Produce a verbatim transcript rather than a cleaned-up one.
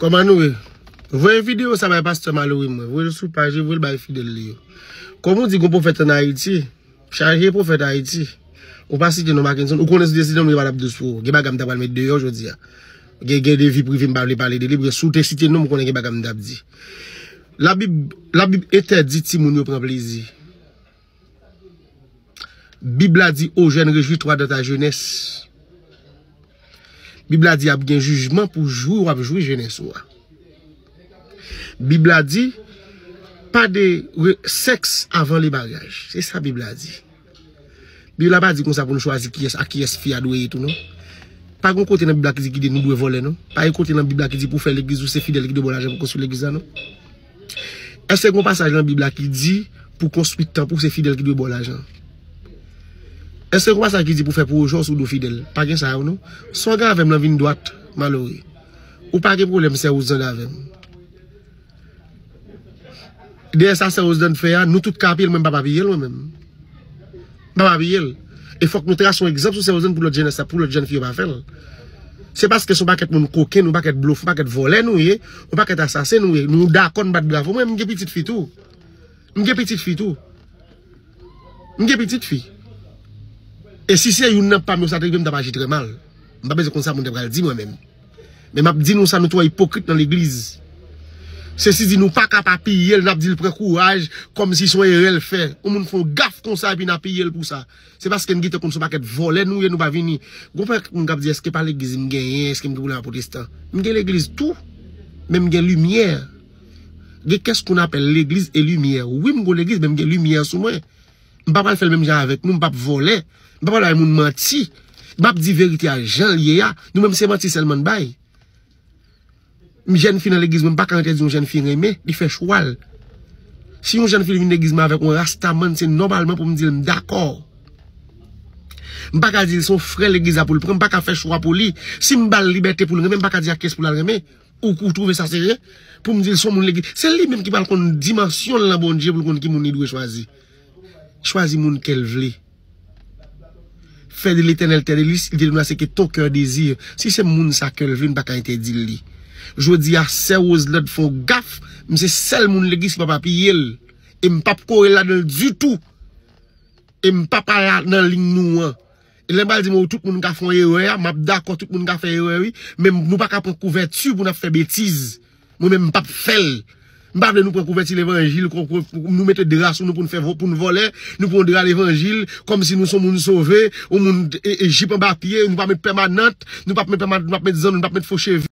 Kòman nou ye? Voye videyo sa bay pastè Malory mwen. Voye l sou paj li, voye l bay fidèl li yo. Kòm ou di gon pwofèt ann Ayiti, chaje pwofèt Ayiti. Ou pa site non Mackenson, ou konnen si w te site non m gen pa t ap dous pou ou. Gen bagay m ta pral met deyò jodi a. Gen, gen de vi prive m pa vle pale de li, paske si w te site non m konnen gen bagay m t ap di. Labib, Labib entèdi timoun yo pran plezi. Bib la di, ô jeune, réjouis-toi dans ta jeunesse. Bib la di ap gen jijman pou jwi w ap jwi jenès ou a. Bib la di, pa de re- sèks avan le maryaj. Se sa Bib la di. Bib la pa di konsa pou nou chwazi kiyès a kiyès fi a dwe ye tou non. Pa gen kote nan Bib la ki di ki de nou dwe vòlè non. Pa gen kote nan Bib la ki di pou fè legliz ou se fidèl ki dwe ba w lajan pou konstwi legliz la non. Èske gen yon pasaj nan Bib la ki di pou konstwi tanp ou se fidèl ki dwe ba w lajan? Èske gen yon pasaj ki di pou fè pwojè w sou do fidèl? Pa gen sa yo non. Sa w gen avè m lan vin dwat, Malory. Ou pa gen pwoblèm sè Roselande avè m. Dèyè sa sè Roselande fè a, nou tout ka apiye l, mwen m p ap apiye l mwen menm. M p ap apiye l. E fòk nou trase yon egzanp sou sè Roselande pou lòt jenès la, pou lòt jèn fi yo pa fè l. Se paske se yon pakèt moun koken, yon pakèt blofè, yon pakèt vòlè nou ye, yon pakèt asasen nou ye. Nou dakò n bat bravo. Mwen, m gen pitit fi tou. M gen pitit fi tou. M gen pitit fi. E si se youn nan pa m yo sa te rive, m t ap aji trè mal. M pa bezwen konn sa moun te pral di mwen menm. Men m ap di nou sa, nou twò ipokrit nan legliz. Sesi di nou pa ka pa apiye l, n ap di l pran kouraj, kòmsi se yon erè l fè. Yon moun fè yon gaf konsa epi n apiye l pou sa. Se paske n gentan konn se yon pakèt vòlè nou ye, nou pa vini. Gon pakèt moun k ap di, èske pa legliz m genyen, èske m gen pwoblèm ak pwotestan? M gen legliz tou, men m gen limyè. Gen qu'est-ce qu'on appelle l'église et lumière. Wi, m gon legliz, men m gen limyè sou mwen. M pa pral fè l menm jan avèk nou, m p ap vòlè. M pa pral bay moun manti. M ap di verite a jan l ye a. Nou menm se manti sèlman n bay. M jèn fi nan legliz mwen, m pa ka entèdi yon jèn fi renmen, li fè chwa l. Si yon jèn fi vin legliz mwen avèk yon rastaman, se nòmalman pou m di l m dakò. M pa ka di l se yon frè legliz la pou l pran, m pa ka fè chwa pou li. Si m ba l libète pou l renmen, m pa ka di a kiyès pou l al renmen. Ou, ou twouve sa serye? Pou m di l se yon moun legliz. Se li menm ki pral konn dimansyon l nan Bondye pou l konn ki moun li dwe chwazi. Chwazi moun kè l vle. Fais de l'Éternel tes délices, il te donnera ce que ton cœur désire. Si se moun sa kè l vle, m pa ka entèdi l li. Jodi a, sè Roselande fè yon gaf, m se sèl moun legliz ki p ap apiye l. E m p ap kore l ladan l ditou. E m p ap al nan liy nou an. E lè m pral di mwen tout moun ka fè yon erè a, m ap dakò tout moun ka fè erè wi, men nou pa ka pran kouvèti pou n ap fè betiz. Mwen menm m p ap fè l. M pa vle nou pran kouvèti levanjil, kon, kon, nou mete dra sou nou pou n fè vo-, pou n vòlè, nou pran dra levanjil, kòmsi nou se yon moun sove, yon moun e, e jip anba pye, nou pa met pèmanant, nou p ap met pèmanant, nou p ap met zanno, nou p ap met fo cheve.